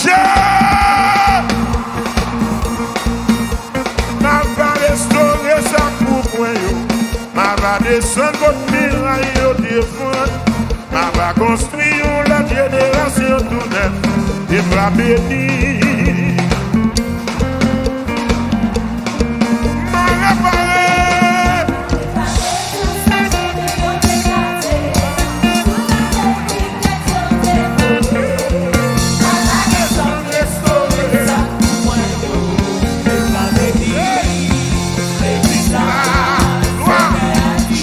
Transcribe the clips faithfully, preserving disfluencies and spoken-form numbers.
M ava restore sa k pou mwen yo. M ava desann kot miray yo te fann. M ava konstwi yon lòt jenerasyon tou nèf. E m va beni. M a repare.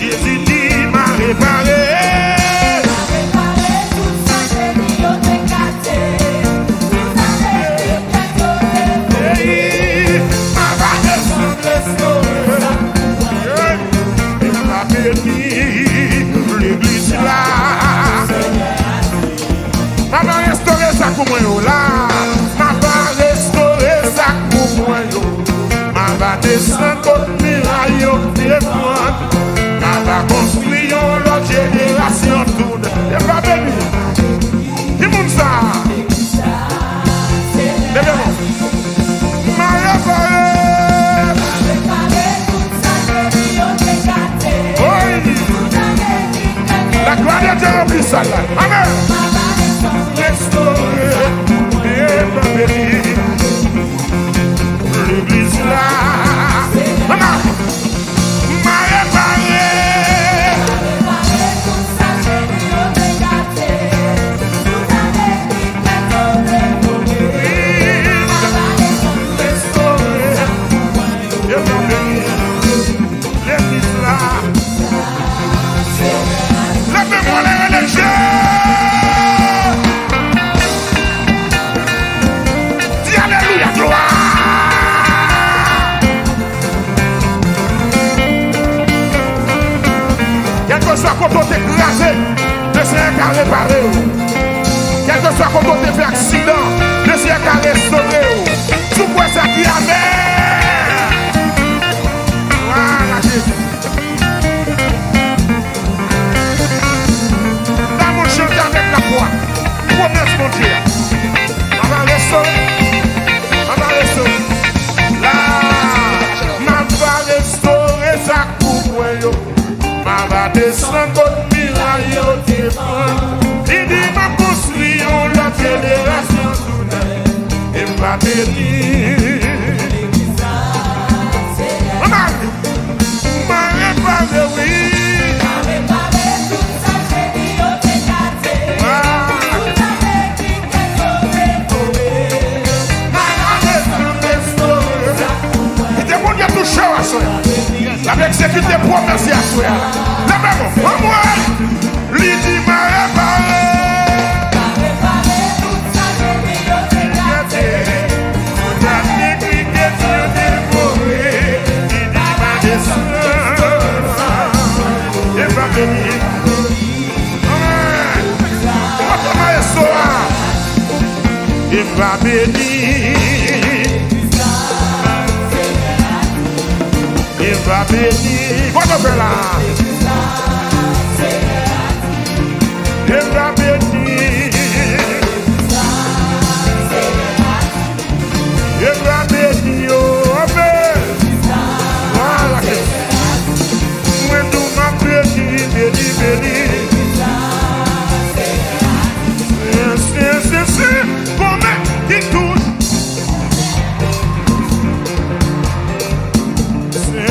Jezi di, m a repare. Ey, m a va desann restore. Ey, m a beni legliz la. M a va restore sa k pou mwen yo la. M a va restore sa k pou mwen yo. M a va desann kot miray yo te fann. M a va konstwi yon lòt jenerasyon tou nèf. E m va beni. Ki moun sa? Leve men. M a repare. Wi. La gloire de Dieu remplit sa la. Amen. Restore. E m va beni. Legliz la. Amen. M a repare. Legliz la. Leve men w anlè, rele Dye. Di alelouya, glwa. Kèlkeswa kote w te kraze, Lesenyè ka repare w. Kèlkeswa kote w te fè aksidan, Lesenyè ka restore w. Si w kwè sa, di amèn. Glwa a Jezi. N a chante avèk lafwa. Pwomès Bondye a. M a va restore. M a va restore. La, m a va restore sa k pou mwen yo. M a va desann kot miray yo te fann. Li di m ap konstwi yon lòt jenerasyon tou nèf. E m va beni. Ann ale. M a repare, wi. M a repare tout sa jeni yo te kraze. Ah. Tout sa jeni yo te vole. M a repare, restore. Kite Bondye touche w aswè. L ap egzekite pwomès li aswè a. Leve men w, anmwe. Li di, m a repare. M a repare tout sa jeni yo te kraze. Tout sa jeni yo te vole. Li di, m a desann. E m va beni. Amen. Pote maestro a. E m va beni. E m va beni. Kote w fè la? E m va beni. E m va beni yo. Amen. Voilà. Mwen tou m ap beni, beni, beni. Se, se, se, se, kòmè ki touche. Se,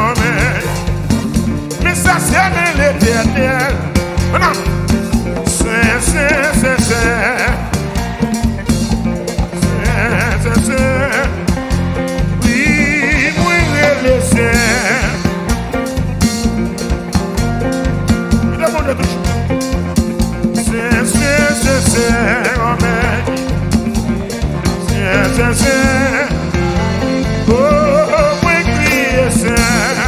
amen. Men sa se men Letènèl. Ann. Sen, sen, sen, sen. Sen, sen, sen. Wi, mwen rele sen. Kite Bondye touche. Sen, sen, sen, sen, amen. Sen, sen, sen. O, mwen kriye sen.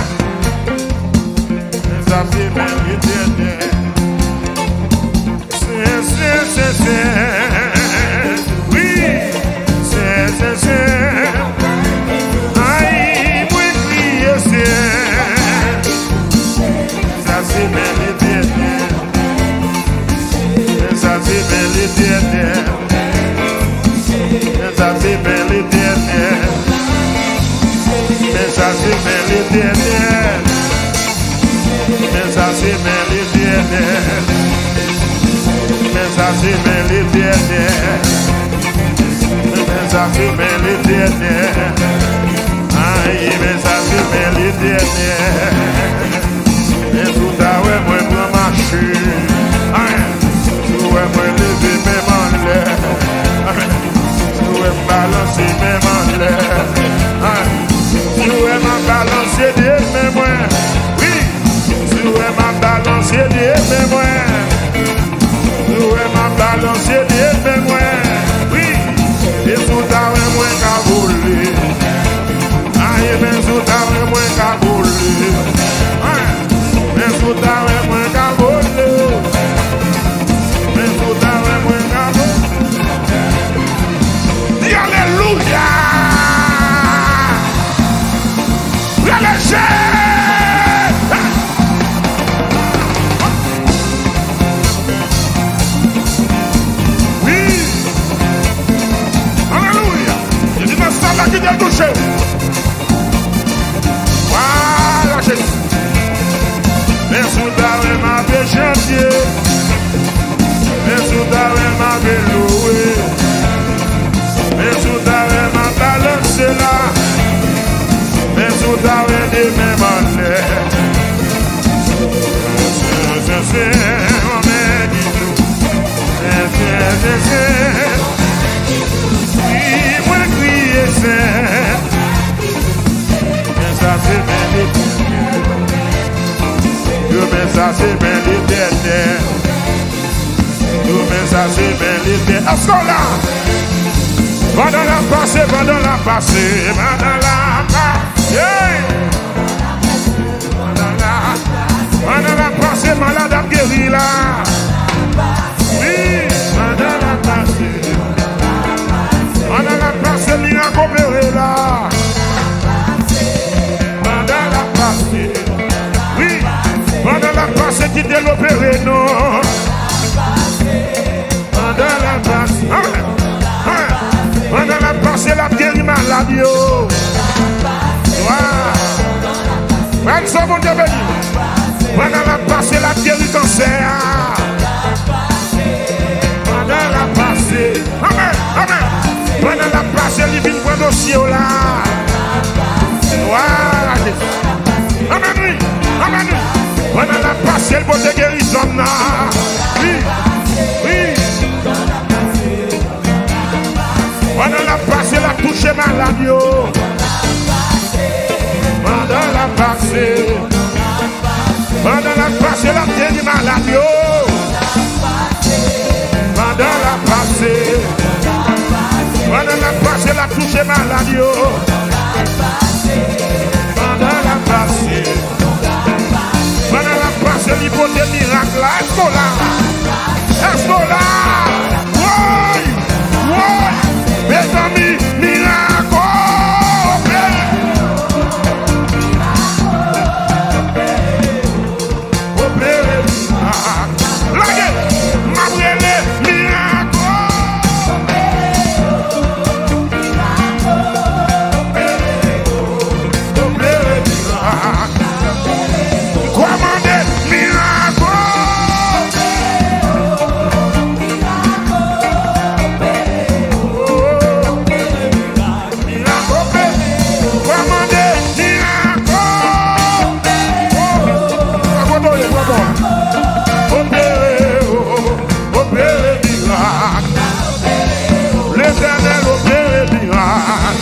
Sa se men Letènèl. Sen, sen, sen, sen. Wi. Sen, sen, sen. Ay, mwen kriye sen. Sa se men Letènèl. Sa se men Letènèl. Se men Letènèl. Men sa se men Letènèl. Ay, men sa se men Letènèl. Men si w ta wè mwen pran machin. Ay, si w wè mwen leve men m anlè. Ay, si w wè m balanse men m anlè. Ay, si w wè m ap balanse de men mwen. Wi, si w wè m ap balanse de men mwen. Si w wè m ap balanse de men mwen, wi. E si w ta wè mwen ka vole. Ay, men si w ta wè mwen ka vole. Ay, men si w ta wè mwen ka vole. Men si w ta wè mwen ka vole. Di alelouya! Rele Jezi! Wi. Alelouya. Li di nan sal la ki te touche. Vwala Jezi. Men si w ta wè m ap chante. Men si w ta wè m ap louwe. Men si w ta wè m ap balanse la. Men si w ta wè de men m anlè. Se, se, se, se, men ki tou. Se, se, se, se. Wi, mwen kriye, se. Men sa se men Letènèl. Yo, men sa se men Letènèl. Yo, men sa se men Letènèl. Èske w la? Pandan l ap pase, pandan l ap pase, pandan l ap pase. Pandan l ap, pandan l ap pase, malad ap geri la. Wi, pandan l ap pase. Pandan l ap pase, mirak opere la. Pandan l ap pase. Wi, pandan l ap pase, kite l opere nou. Pandan l ap pase. Amèn. Amèn. Pandan l ap pase, l ap geri malad yo. Wa. Frè m, sou Bondye beni. Pandan l ap pase, l ap geri kansè a. Pandan l ap pase. Amèn. Amèn. Pandan l ap pase, li vin pran dosye w la. Wa. Amèn, wi. Amèn, wi. Pandan l ap pase, l pote gerizon nan. Wi. Wi. Pandan l ap pase, l ap touche malad yo. Pandan l ap pase. Pandan l ap pase, l ap geri malad yo. Pandan l ap pase. Pandan l ap pase, l ap touche malad yo. Pandan l ap pase. Pandan l ap pase, li pote mirak la. Èske w la? Èske w la? Woy! Woy! Mezanmi, mirak opere! Opere mirak. Lage! M ap rele mirak! Opere mirak. Kòmande mirak. Mirak opere. Kòmande mirak. Opere, opere mirak. Letènèl opere mirak.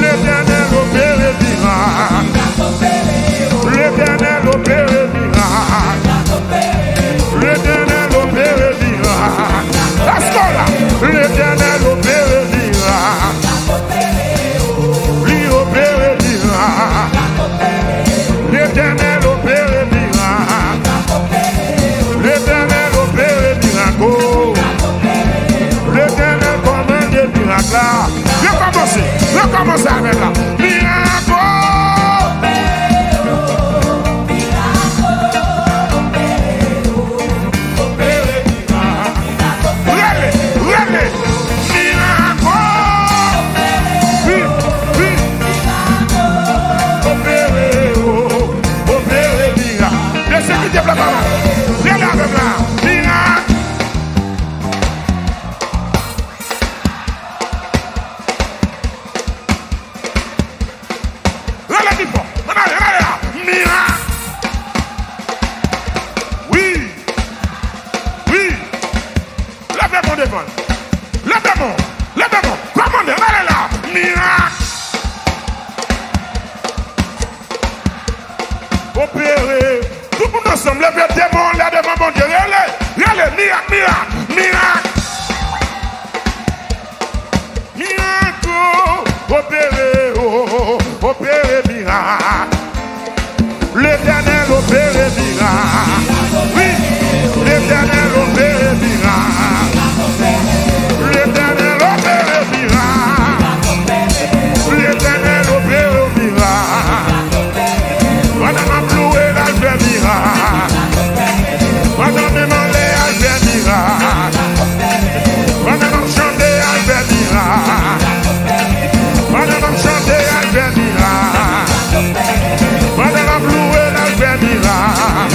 Letènèl opere mirak. Letènèl opere mirak. Letènèl opere mirak. Èske w la? Letènèl opere mirak. Li opere mirak. Letènèl opere mirak. Letènèl opere mirak. O. Letènèl kòmande mirak la. Rekòmanse. Rekòmanse avèk la. Mirak. O. Rele, rele. Mirak. O. Wi, wi. Opere, o. Opere mirak. Mesye ki te plante la. Rele avè m la. Mirak. Opere. Tout moun ansanm, leve de men w anlè devan Bondye. Rele, rele, mirak, mirak, mirak. Mirak, oh, opere, oh, opere mirak. Letènèl opere mirak. Wi, Letènèl opere mirak. Letènèl opere mirak. Letènèl opere mirak. Pandan m ap louwe l, al fè mirak. Pandan menm anlè, al fè mirak. Pandan m ap chante, al fè mirak. Pandan m ap chante, al fè mirak. Pandan m ap louwe l, al fè mirak.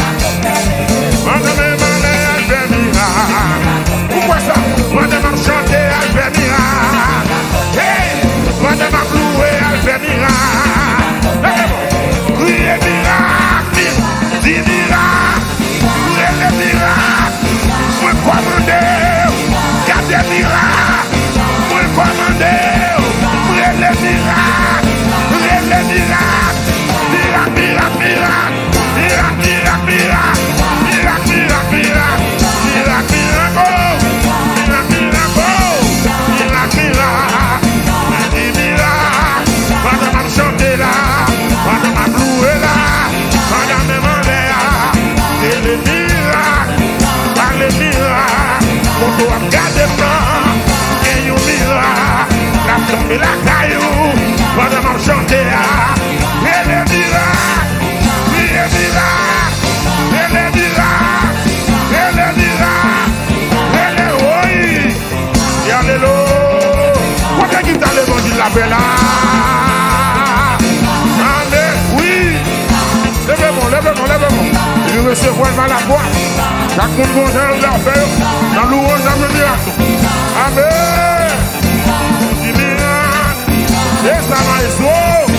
Pandan menm anlè, al fè mirak. Ou kwè sa? Pandan m ap chante, al fè mirak. Hey! Pandan m ap louwe, al fè mirak. Leve men w. Kriye mirak, di mirak. Rele mirak. Mwen kòmande w. Gade mirak. Mwen kòmande w. Rele mirak. Rele mirak. Mirak, mirak, mirak. Mirak, mirak, mirak. Mirak, mirak, mirak. Mirak, mirak, oh. Mirak, mirak, oh. Mirak, mirak. Mwen di mirak. Pandan m ap chante la. Pandan m ap louwe la. Pandan menm anlè a. Rele mirak. Pale mirak. Kote w ap gade m nan. Gen yon mirak. L ap tonbe lakay ou. Pandan m ap chante a. Rele mirak. Kriye mirak. Rele mirak. Rele mirak. Rele woy. Alelouya. Kote gita levanjil la fè la? Amen. Wi. Leve men w, leve men w, leve men w. Li resevwa l pa lafwa. Chak moun gon jan l fè yo. Nan louwanj, nan mirak. Amen. Di mirak. E sa, maestro.